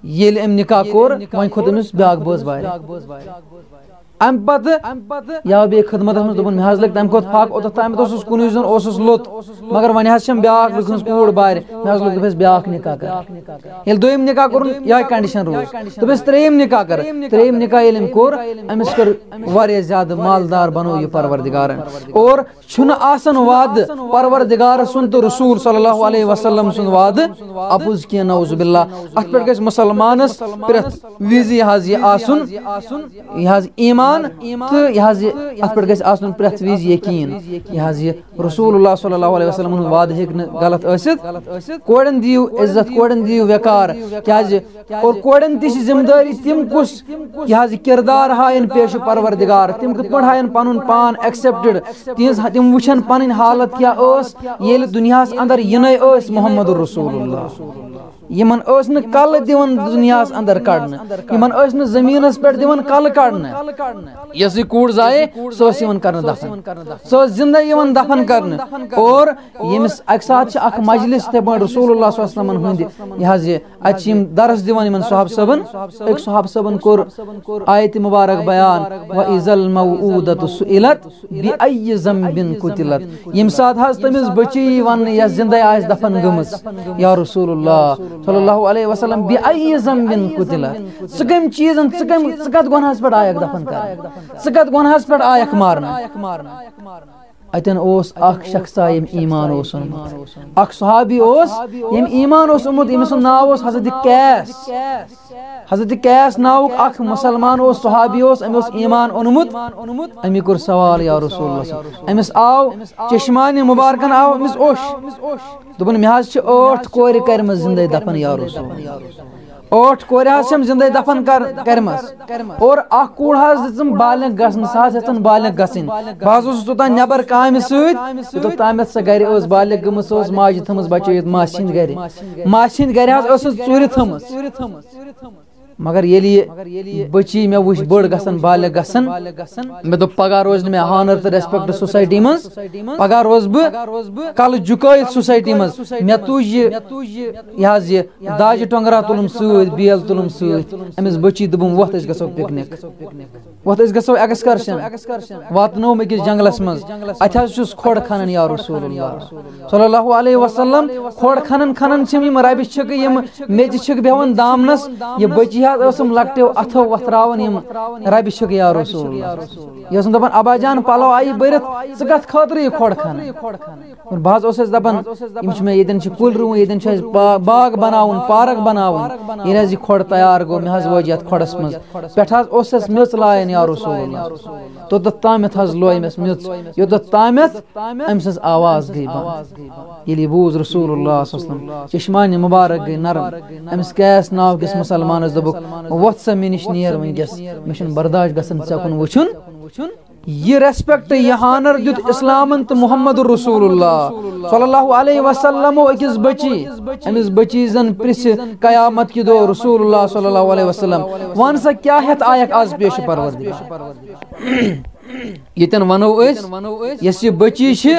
ییٚلہِ أمۍ نکاح کوٚر، وۄنۍ کھوٚت أمِس بیٛاکھ بٲژ بارِ۔ اَمہِ پتہٕ یہِ آو بیٚیہِ خدمتس منٛز، دوٚپُن، "مےٚ حظ لٔگۍ تَمہِ کھۄتہٕ فاقہٕ، اوٚتَتھ تامَتھ اوسُس کُنُے زوٚن، اوسُس لوٚت، مگر وۄنۍ حظ چھَم بیٛاکھ لُکھ ہٕنٛز کوٗر بارِ، مےٚ حظ لوٚگ، دوٚپُس، بیٛاکھ نِکاح کر۔" ییٚلہِ دوٚیِم نِکاح کوٚرُن، یِہوٚے condition روٗز۔ دوٚپُس، "ترٛیٚیِم نِکاح کر۔" ترٛیٚیِم نِکاح ییٚلہِ أمۍ کوٚر، أمِس کٔر واریاہ زیادٕ مالدار بنوو یہِ پروردگارن۔ اور چھُنہٕ آسان وعدٕ پروردگار سُنٛد تہٕ رسول صلی اللہ علیہ وسلم سُنٛد وعدٕ اپُز کینٛہہ، نعوذ باللہ۔ اتھ پٮ۪ٹھ گژھِ مسلمانس پرٛٮ۪تھ وِزِ یہِ حظ یہِ آسُن، یہِ حظ ایمان، تہٕ یہِ حظ یہِ اتھ پٮ۪ٹھ گژھِ آسُن پرٛٮ۪تھ وِزِ یقیٖن۔ یہِ حظ یہِ رسول اللہ صلی اللہ علیہ وسلم ہُنٛد وعدٕ ہیٚکہِ نہٕ غلط ٲسِتھ۔ کورٮ۪ن دِیِو عزت، کورٮ۪ن دِیِو وقار، کیازِ اور کورٮ۪ن تہِ چھِ ذمہٕ دٲری، تِم کُس یہِ حظ یہِ کردار ہاین پیش پروردگار، تِم کِتھ پٲٹھۍ ہاین پنُن پان accepted، تِہنٛز، تِم وٕچھن پنٕنۍ حالت کیٛاہ ٲس ییٚلہِ دُنیاہس اندر یِنَے ٲسۍ محمد رسول اللہ۔ یِمن ٲس نہٕ کلہٕ دِوان دُنیاہس اندر کڑنہٕ، یِمن ٲسۍ نہٕ زٔمیٖنس پٮ۪ٹھ دِوان کلہٕ کڑنہٕ۔ یۄس یہِ کوٗر زایہِ، سۄ ٲس یِوان کرنہٕ دفن، سۄ ٲس زندے یِوان دفن کرنہٕ۔ اور ییٚمِس اکہِ ساتہٕ چھِ اکھ مجلس یِتھے پٲٹھۍ رسول اللہ صلی اللہ علیہ وسلمن ہُنٛد، یہِ حظ یہِ، اتہِ چھِ یِم درس دِوان یِمن صحابہٕ صٲبن۔ أکۍ صحابہٕ صٲبن کوٚر آیت مبارک بیان، "وَإِذَا الْمَوْءُودَةُ سُئِلَتْ بِأَيِّ ذَنبٍ قُتِلَتْ"۔ ییٚمہِ ساتہٕ حظ تٔمِس بٔچی یی وننہٕ، یۄس زندے آسہِ دفن گٔمٕژ، یا رسول اللہ صلی اللہ علیہ وسلم، "بِأَيِّ ذَنبٍ قُتِلَتْ"، ژٕ کمہِ چیٖزن، ژٕ کمہِ، ژٕ کتھ گۄناہس پٮ۪ٹھ آیکھ دفن کرنہٕ، ژٕ کتھ گۄناہس پٮ۪ٹھ آیکھ مارنہٕ؟ اتٮ۪ن اوس اکھ شخصا ییٚمۍ ایمان اوس اوٚنمُت، اکھ صحابی اوس ییٚمۍ ایمان اوس اوٚنمُت، ییٚمۍ سُنٛد ناو اوس حضرت قیس۔ حضرت قیس ناوُک اکھ مسلمان اوس، صحابی اوس، أمۍ اوس ایمان اوٚنمُت۔ أمی کوٚر سوال، یا رسول اللہ صلی اللہ علیہ وسلم۔ أمِس آو چشمانِ مبارکن آو أمِس اوٚش۔ دوٚپُن، "مےٚ حظ چھِ ٲٹھ کورِ کرِمژٕ زندے دفن، یا رسول اللہ۔" ٲٹھ کورِ حظ چھَم زِندَے دَفَن کر-، کَرِمَژ۔ اور اَکھ کوٗر حظ دِژٕم بالغ گژھنَس، سۄ حظ ہیٚژٕن بالغ گژھٕنۍ۔ بہٕ حظ اوسُس توٚتام نٮ۪بَر کامہِ سۭتۍ، یوٚتَتھ تامَتھ سۄ گَرِ ٲس بالغ گٔمٕژ، سۄ ٲس ماجہِ تھٲومٕژ بَچٲوِتھ ماسہِ ہِنٛدِ گَرِ۔ ماسہِ ہِنٛدِ گَرِ حظ ٲسٕس ژوٗرِ تھٲومٕژ۔ مگر ییٚلہِ یہِ بٔچی مےٚ وٕچھ بٔڑ گژھان، بالغ گژھان، مےٚ دوٚپ، پگاہ روزِ نہٕ مےٚ ہانَر تہٕ respect society منٛز۔ پگاہ روزٕ بہٕ کَلہٕ جُکٲیِتھ society منٛز۔ مےٚ تُج یہِ، یہِ حظ یہِ داجہِ ٹۄنٛگرا تُلُم سۭتۍ، بیل تُلُم سۭتۍ، أمِس بٔچی دوٚپُم، "وۄتھ، أسۍ گژھو picnic، وۄتھ، أسۍ گژھو excursion۔" واتنووُم أکِس جنٛگلَس منٛز، اَتہِ حظ چھُس کھۄڈ کھنان، یا رسول اللہ صلی اللہ علیہ وسلم۔ کھۄڈ کھنان کھنان چھِم یِم رَبہِ چھِکہٕ، یِم میٚژِ چھِکہٕ بیٚہوان دامنَس۔ یہِ بٔچی حظ ٲسٕم لۄکٹیو اَتھو وۄتھراوان یِم رَبہِ چھِکہٕ، یا رسول اللہ۔ یہِ ٲسٕم دَپان، "ابا جان، پَلو آیہِ بٔرِتھ، ژٕ کَتھ خٲطرٕ یہِ کھۄڈ کھنان؟" اور بہٕ حظ اوسُس دَپان، یِم چھِ مےٚ، ییٚتٮ۪ن چھِ کُلۍ رُوٕنۍ، ییٚتٮ۪ن چھُ اَسہِ با-، باغ بَناوُن، پارک بَناوٕنۍ۔ ییٚلہِ حظ یہِ کھۄڈ تیار گوٚو، مےٚ حظ وٲج یَتھ کھۄڈَس منٛز۔ پٮ۪ٹھٕ حظ اوسُس میٚژ لایان، یا رسول اللہ۔ توٚتَتھ تامَتھ حظ لوے مےٚ میٚژ، یوٚتَتھ تامَتھ أمۍ سٕنٛز آواز گٔے بنٛد۔ ییٚلہِ یہِ بوٗز رسول اللہ صلی اللہ علیہ وسلم، چشمانِ مبارک گٔے نرم۔ أمِس قیس ناو کِس مُسلمانَس دوٚپُکھ، "وۄتھ سا مےٚ نِش نیر وٕنۍکٮ۪س، مےٚ چھُنہٕ برداش گژھان ژےٚ کُن وٕچھُن۔" یہِ ریسپیکٹ، یہِ ہانر دیُت اسلامن تہٕ محمد رسول اللہ صلی اللہ علیہ وسلمو أکِس بچی۔ أمِس بچی زن پرژھِ قیامت کہِ دۄہ رسول اللہ صلی اللہ علیہ وسلم، وَن سا، کیٛاہ ہٮ۪تھ آیکھ از پیش پروردگار؟ ییٚتٮ۪ن ونو أسۍ، یۄس یہِ بچی چھِ،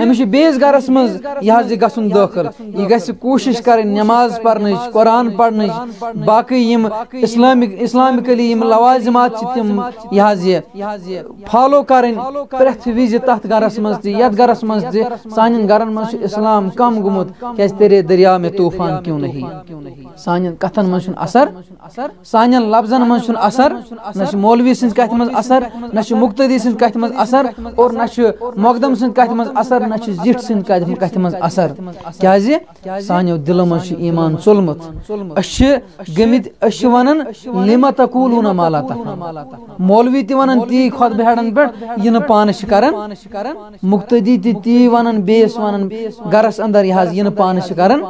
أمِس چھِ بیٚیِس گرس منٛز یہِ حظ یہِ گژھُن دٲخل۔ یہِ گژھِ کوٗشِش کرٕنۍ نماز پرنٕچ، قرآن پرنٕچ، باقٕے یِم اسلامک، اسلامکلی یِم لوازمات چھِ تِم یہِ حظ یہِ فالو کرٕنۍ پرٛٮ۪تھ وِزِ تتھ گرس منٛز تہِ، یتھ گرس منٛز تہِ۔ سانٮ۪ن گرن منٛز چھُ اسلام کم گوٚمُت، کیازِ تیرے دریا میں طوفان کیوں نہیں؟ سانٮ۪ن کتھن منٛز چھُنہٕ اثر، سانٮ۪ن لفظن منٛز چھُنہٕ اثر، نہ چھُ مولوی سٕنٛز کتھِ منٛز اثر، نہ چھُ مقتدی سٕنٛز کتھِ منٛز اثر، اور نہ چھُ مقدم سٕنٛز کتھِ منٛز اثر، نہ چھُ زِٹھ سٕنٛز کتھِ، کتھِ منٛز اثر۔ کیازِ؟ سانیو دِلو منٛز چھُ ایمان ژوٚلمُت۔ أسۍ چھِ گٔمٕتۍ، أسۍ چھِ ونان، "لِمَ تَقُولُونَ مَا لَا تَفْعَلُونَ۔" مولوی تہِ ونان تی خطبہٕ ہیڈن پٮ۪ٹھ، یہِ نہٕ پانہٕ چھِ کران۔ مقتدی تہِ تی ونان، بیٚیِس ونان گرس اندر، یہِ حظ یہِ نہٕ پانہٕ چھِ کران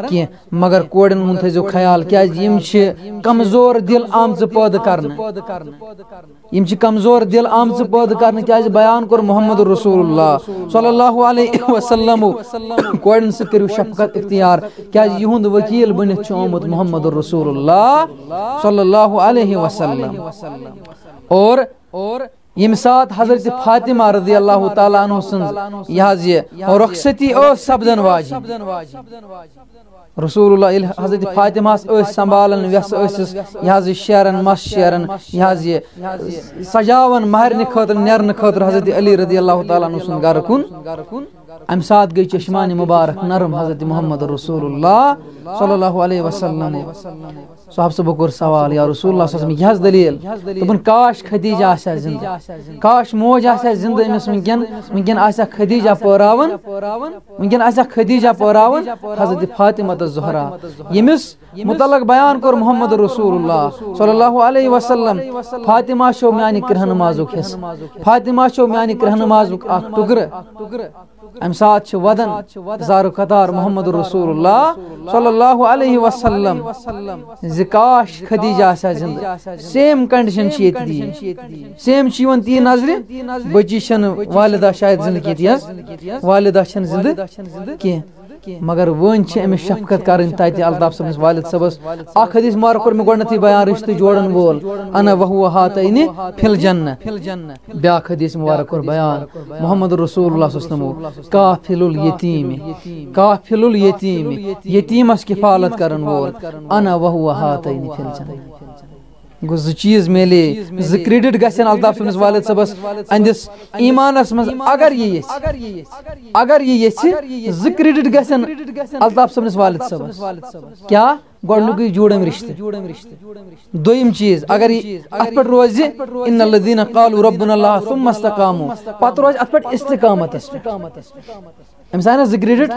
کینٛہہ۔ مگر کورٮ۪ن ہُنٛد تھٲیزیو خیال، کیازِ یِم چھِ کمزور دِل آمژٕ پٲدٕ کرنہٕ۔ یِم چھِ کمزور دِل آمژٕ پٲدٕ کرنہٕ، کیازِ بیان کوٚر محمد رسول اللہ صلی اللہ علیہ وسلم۔ کورٮ۪ن سۭتۍ کٔرِو شفقت اختیار، کیازِ یِہُنٛد وکیل بٔنِتھ چھُ آمُت محمد رسول اللہ صلی اللہ علیہ وسلم۔ اور ییٚمہِ ساتہٕ حضرت فاطمہ رضی اللہ تعالیٰ عنہ سٕنٛز یہِ حظ یہِ رۄخصتی ٲس سپدن واجِنۍ، رسول اللہ ییٚلہِ حضرت فاطمہ ہس ٲسۍ سنبھالان، وٮ۪سہٕ ٲسِس یہِ حظ یہِ شیران، مس شیران، یہِ حظ یہِ سجاوان مہرنہِ خٲطرٕ، نیرنہٕ خٲطرٕ حضرت علی رضی اللہ تعالیٰ عنہ سُنٛد گرٕ کُن، امہِ ساتہٕ گٔے چشمانِ مبارک نرم حضرت محمد رسول اللہ صلی اللہ علیہ وسلم۔ صحابہٕ صٲبو کوٚر سوال، "یا رسول اللہ صلی اللہ علیہ وسلم، یہِ حظ دٔلیٖل؟" دوٚپُن، "کاش خدیجہ آسہِ ہا زِندٕ، کاش موج آسہِ ہا زِندٕ أمِس وٕنکٮ۪ن، وٕنکٮ۪ن آسہِ ہا خدیجہ پٲراوان، وٕنکٮ۪ن آسہِ ہا خدیجہ پٲراوان حضرت فاطمہ تہٕ زہرا، ییٚمِس متعلق بیان کوٚر محمد رسول اللہ صلی اللہ علیہ وسلم، فاطمہ چھو میانہِ کرٛہنہٕ مازُک حصہٕ، فاطمہ چھو میانہِ کرٛہنہٕ مازُک اکھ ٹُکرٕ۔" امہِ ساتہٕ چھِ ودان زارُ قطار محمد رسول اللہ صلی اللہ علیہ وسلم زِ کاش خدیجہ آسہِ ہا زندٕ۔ سیم کنڈیشن چھِ ییٚتہِ تہِ۔ سیم چھِ یِوان تی نظرِ، بچی چھنہٕ والدہ شاید زندٕ کینٛہہ، تی حظ، والدہ چھنہٕ زندٕ کینٛہہ۔ مگر وۄنۍ چھِ أمِس شفقت کرٕنۍ تتہِ الطاف صٲبنِس والد صٲبس۔ اکھ حدیث مبارک کوٚر مےٚ گۄڈٕنیتھٕے بیان، رشتہٕ جوڑن وول، انا وہو ہاتینِ فی الجنہ۔ بیاکھ حدیث مبارک کوٚر بیان محمد رسول اللہ صلی اللہ علیہ وسلمو، "قافل الیتیم، قافل الیتیم"، یتیمس کفالت کرن وول، "انا وہو ہاتین فی الجنہ"۔ گوٚو زٕ چیٖز میلے، زٕ کریڈٹ گژھن الطاف صٲبنِس والد صٲبس أہنٛدِس ایمانس منٛز، اگر یہِ یژھِ، اگر یہِ یژھِ، زٕ کریڈٹ گژھن الطاف صٲبنِس والد صٲبس۔ کیٛاہ؟ گۄڈٕنیُکُے جوڑ أمۍ رشتہٕ۔ دوٚیِم چیٖز، اگر یہِ اَتھ پٮ۪ٹھ روزِ، "ان الذین قالوا ربنا اللہ ثم استقاموا"، پتہٕ روزِ اَتھ پٮ۪ٹھ استقامتس پٮ۪ٹھ۔ أمِس آیہِ نہ زٕ کریڈٹ؟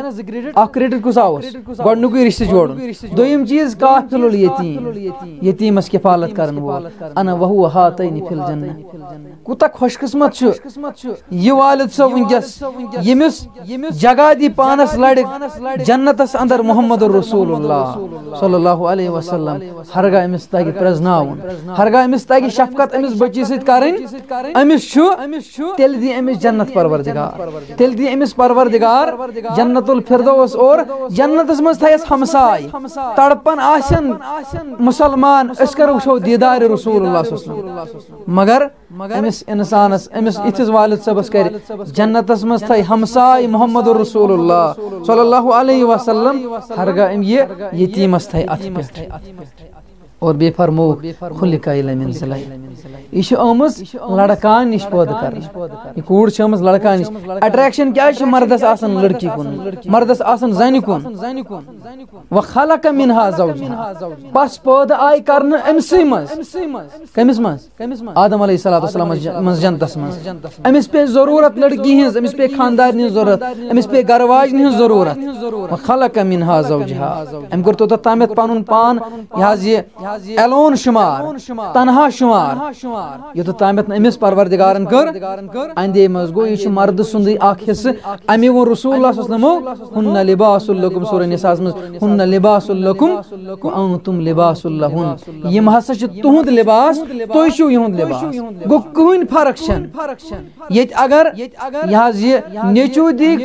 اکھ کریڈٹ کُس اوس؟ گۄڈٕنیُکُے رشتہٕ جوڑُن۔ دوٚیِم چیٖز، قافل الیتیم، یتیمس کفالت کرن وول۔ انا وہو ہاتین فی الجنہ۔ کوٗتاہ خۄش قسمت چھُ یہِ والد صٲب وٕنکیٚس، ییٚمِس جگہ دی پانس لڑِ جنتس اندر محمد رسول اللہ صلی اللہ علیہ وسلم۔ ہرگاہ أمِس تگہِ پرزناوُن، ہرگاہ أمِس تگہِ شفقت أمِس بچی سۭتۍ کرٕنۍ، أمِس چھُ، تیٚلہِ دی أمِس جنت پروردگار، تیٚلہِ دی أمِس پروردگار جنت الفردوس، اور جنتس منٛز تھایس ہمساے۔ تڑپن آسن مسلمان، أسۍ کر وٕچھو دیدار رسول اللہ صلی اللہ علیہ وسلم۔ مگر أمِس اِنسانَس، أمِس یِتھِس والد صٲبَس کَرِ جنتَس منٛز تھایہِ ہمساے محمد رسول اللہ صلی اللہ علیہ وسلم، ہرگاہ أمۍ یہِ یتیٖمَس تھایہِ اَتھٕ پٮ۪ٹھ۔ اور بیٚیہِ فرمووُکھ، "خلق الیمن ضلع"۔ یہِ چھِ آمٕژ لڑکان نِش پٲدٕ کرنہٕ۔ یہِ کوٗر چھِ آمٕژ لڑکان نِش۔ اٹریکشن کیٛازِ چھِ مردَس آسان لڑکی کُن؟ مردَس آسان زَنہِ کُن۔ "وخلق منها زوجها"۔ پس پٲدٕ آیہِ کرنہٕ أمۍ سٕے منٛز۔ کٔمِس منٛز؟ آدم علیہ الصلوۃ والسلام منٛز جن-، منٛز جنتس منٛز۔ أمِس پیٚیہِ ضروٗرت لڑکی ہٕنٛز، أمِس پیٚیہِ خاندارنہِ ہٕنٛز ضروٗرت، أمِس پیٚیہِ گرٕ واجنہِ ہٕنٛز ضروٗرت۔ وخلق منها زوجها۔ أمۍ کوٚر توٚتتھ تامَتھ پنُن پان، یہِ حظ یہِ، ایلون شمار، تنہا شمار، یوٚتتھ تامَتھ نہٕ أمِس پروردگارن کٔر اندے منٛز۔ گوٚو، یہِ چھُ مردٕ سُنٛدٕے اکھ حصہٕ۔ اَمی ووٚن رسول اللہ صلی اللہ علیہ وسلمو، "ہن لباس لکم"، سورہ نساء منٛز، "ہن لباس لکم وانتم لباس لہن"۔ یِم ہسا چھِ تُہُنٛد لباس، تُہۍ چھِو یِہُنٛد لباس۔ گوٚو، کٕہٕنۍ فرق چھَنہٕ۔ ییٚتہِ اگر یہِ حظ یہِ نیٚچوٗ دی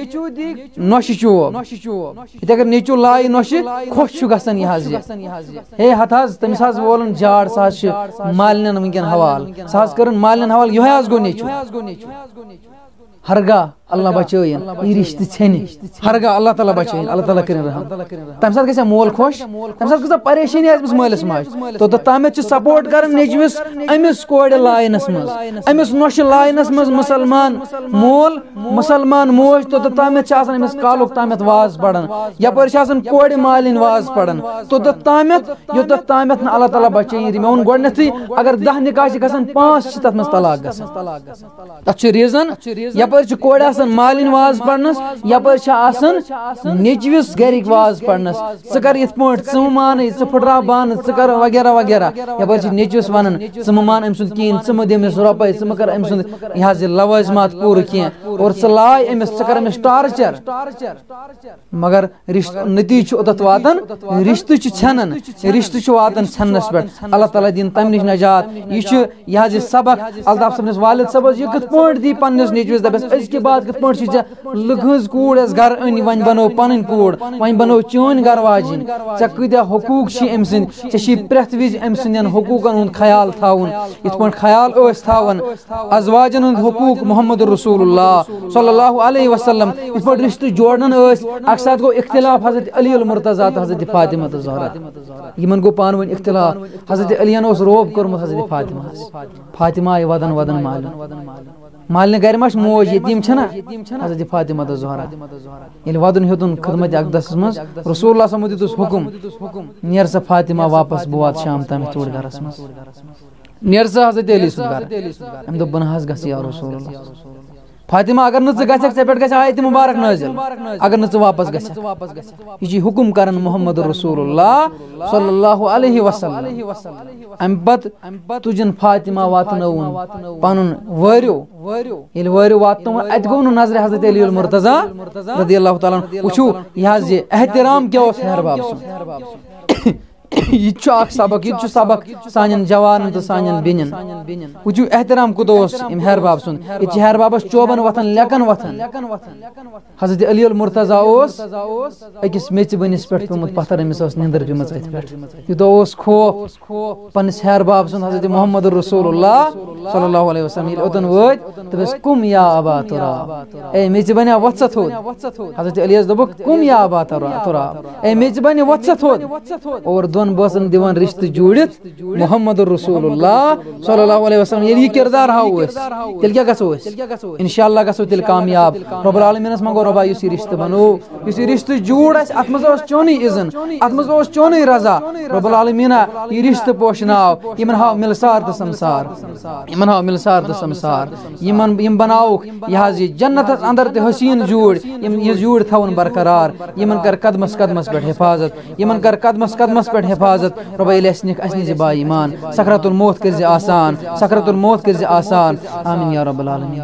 نۄشہِ چوب، ییٚتہِ اگر نیٚچوٗ لایہِ نۄشہِ، خۄش چھُ گژھان یہِ حظ یہِ۔ ہے ہتھ حظ، تٔمِس حظ وولُن جاڑ، سُہ حظ چھُ مالِنٮ۪ن وٕنکٮ۪ن حوالہٕ۔ سُہ حظ کٔرٕن مالِنٮ۪ن حوالہٕ، یِہوٚے حظ گوٚو نیٚچوٗ۔ ہرگاہ اللہ بچٲیِن، یہِ رِشتہٕ ژھیٚنہِ۔ ہرگاہ اللہ تعالیٰ بچٲیِن، اللہ تعالیٰ کٔرِن رحم۔ تَمہِ ساتہٕ گژھِ مول خۄش، تَمہِ ساتہٕ کۭژاہ پریشٲنی آسہِ أمِس مٲلِس ماجہِ۔ توٚتتھ تامَتھ چھِ سپورٹ کران نیٚچوِس أمِس کورِ لاینَس منٛز، أمِس نۄشہِ لاینَس منٛز۔ مُسلمان مول، مُسلمان موج، توٚتتھ تامَتھ چھِ آسان أمِس کالُک تامَتھ واز پَران، یَپٲرۍ چھِ آسان کورِ مالِنۍ واز پَران۔ توٚتتھ تامَتھ، یوٚتتھ تامَتھ نہٕ اللہ تعالیٰ بچٲیِن۔ مےٚ ووٚن گۄڈٕنٮ۪تھٕے، اگر دَہ نِکاح چھِ گژھان، پانٛژھ چھِ تَتھ منٛز طلاق گژھان۔ تَتھ چھُ ریٖزن، یَپٲرۍ چھِ کورِ آسان مالِنۍ واز پَرنَس، یَپٲرۍ چھِ آسان نیٚچوِس گَرِکۍ واز پَرنَس۔ ژٕ کر یِتھ پٲٹھۍ، ژٕ مہٕ مانٕے، ژٕ پھٕٹراو بانہٕ، ژٕ کر وغیرہ وغیرہ۔ یَپٲرۍ چھِ نیٚچوِس وَنان، "ژٕ مہٕ مان أمۍ سُنٛد کِہیٖنۍ، ژٕ مہٕ دِ أمِس رۄپَے، ژٕ مہٕ کر أمۍ سُنٛد یہِ حظ یہِ لوازمات پوٗرٕ کینٛہہ، اور ژٕ لاے أمِس، ژٕ کر أمِس ٹارچر۔" مگر رشت-، نتیجہ چھُ اوٚتتھ واتان، رشتہٕ چھُ ژھٮ۪نان، رشتہٕ چھُ واتان ژھٮ۪ننَس پٮ۪ٹھ۔ اللہ تعالیٰ دِیِن تَمہِ نِش نجات۔ یہِ چھُ یہِ حظ یہِ سبق الطاف صٲبنِس والد صٲبَس، یہِ کِتھ پٲٹھۍ دی پنٛنِس نیٚچوِس، دَپٮ۪س، "أزکہِ بعد کِتھ پٲٹھۍ چھُے ژےٚ لُکہٕ ہٕنٛز کوٗر اَسہِ گَرٕ أنۍ، وۄنۍ بَنٲو پَنٕنۍ کوٗر، وۄنۍ بَنٲو چٲنۍ گَرٕ واجِنۍ؟ ژےٚ کۭتیٛاہ حقوٗق چھی أمۍ سٕنٛدۍ، ژےٚ چھی پرٛٮ۪تھ وِزِ أمۍ سٕنٛدٮ۪ن حقوٗقَن ہُنٛد خیال تھاوُن، یِتھ پٲٹھۍ خیال ٲسۍ تھاوان ازواجَن ہُنٛد حقوٗق محمد رسول اللہ صلی اللہ علیہ وسلم، یِتھ پٲٹھۍ رِشتہٕ جوڑان ٲسۍ۔" اَکہِ ساتہٕ گوٚو اختلاف حضرت علی المرتضیٰ تہٕ حضرت فاطمہ تہٕ زہرا، یِمَن گوٚو پانہٕ ؤنۍ اختلاف۔ حضرت علیَن اوس روب کوٚرمُت حضرت فاطمہ ہَس۔ فاطمہ آیہِ وَدَن وَدَن مالِنۍ۔ مالِنہِ گَرِ ما چھِ موج، یتیٖم چھَنا؟ حضرت فاطمہ تہٕ زہرا۔ ییٚلہِ وَدُن ہیوٚتُن خدمت اقدسَس منٛز، رسول اللہ صلی اللہ علیہ وسلم دیُتُس حُکُم، "نیر سا فاطمہ واپس، بہٕ واتہٕ شام تامَتھ یور گَرَس منٛز۔ نیر سا حضرت علی سُنٛد گَرٕ۔" أمۍ دوٚپ، "بہٕ نہ حظ گژھٕ یا رسول اللہ۔" فاطمہ، اگر نہٕ ژٕ گژھکھ، ژےٚ پٮ۪ٹھ گژھِ آیت مبارک نٲزِل، اگر نہٕ ژٕ واپس گژھکھ۔ یہِ چھُ حُکُم کران محمد رسول اللہ صلی اللہ علیہ وسلم۔ اَمہِ پتہٕ تُجن فاطمہ واتنٲوُن پنُن وٲرِو۔ ییٚلہِ وٲرِو واتنووُن، اَتہِ گوٚو نہٕ نظرِ حضرت علی المرتضیٰ رضی اللہ تعالیٰ عنہ۔ وٕچھِو، یہِ حظ یہِ احترام کیٛاہ اوس ہیہَر باب سُنٛد۔ یہِ تہِ چھُ اکھ سبق، یہِ تہِ چھُ سبق سانٮ۪ن جوانن تہٕ سانٮ۪ن بیٚنٮ۪ن۔ وٕچھِو احترام کوٗتاہ اوس أمۍ ہیہَر باب سُنٛد۔ ییٚتہِ چھِ ہیہَر بابس چوبن وۄتھان، لیکن وۄتھان۔ حضرت علی المرتضیٰ اوس أکِس میٚژِ بٔنِس پٮ۪ٹھ پیوٚمُت پتھر، أمِس ٲس نِندٕر پیمٕژ أتھۍ پٮ۪ٹھ۔ یوٗتاہ اوس خوف پننِس ہیہَر باب سُنٛد حضرت محمد رسول اللہ صلی اللہ علیہ وسلم۔ ییٚلہِ اوٚتن وٲتۍ، دوٚپُس، "قم یا ابا تراب، اے میٚژِ بنیا، وۄتھ سا تھوٚد۔" حضرت علی یَس دوٚپُکھ، "قم یا ابا ترا-، تراب، اے میٚژِ بنہِ، وۄتھ سا تھوٚد۔" اور دۄن بٲژن دِوان رِشتہٕ جوٗڑِتھ محمد رسول اللہ صلی اللہ علیہ وسلم۔ ییٚلہِ یہِ کِردار ہاوو أسۍ، تیٚلہِ کیٛاہ گژھو أسۍ؟ انشاءاللہ گژھو تیٚلہِ کامیاب۔ رب العالمینس منٛگو، "رۄبا، یُس یہِ رِشتہٕ بنوو، یُس یہِ رِشتہٕ جوٗڑ اَسہِ، اَتھ منٛز اوس چونُے اِذن، اَتھ منٛز اوس چونُے رضا۔ رب العالمینا، یہِ رِشتہٕ پوشناو، یِمن ہاو مِلسار تہٕ سمسار، یِمن ہاو مِلسار تہٕ سمسار، یِمن، یِم بناوُکھ یہِ حظ یہِ جنتس اندر تہِ حسیٖن جوٗڑ، یِم یہِ جوٗڑ تھاوُن برقرار، یِمن کر قدمس قدمس پٮ۪ٹھ حفاظت، یِمن کر قدمس قدمس پٮ۪ٹھ حفاظت۔ رۄبا، ییٚلہِ اَسہِ نِکھ، اَسہِ نِزِ با ایمان، سکرات الموت کٔرزِ آسان، سکرات الموت کٔرزِ آسان۔ آمین یا رب العالمین۔"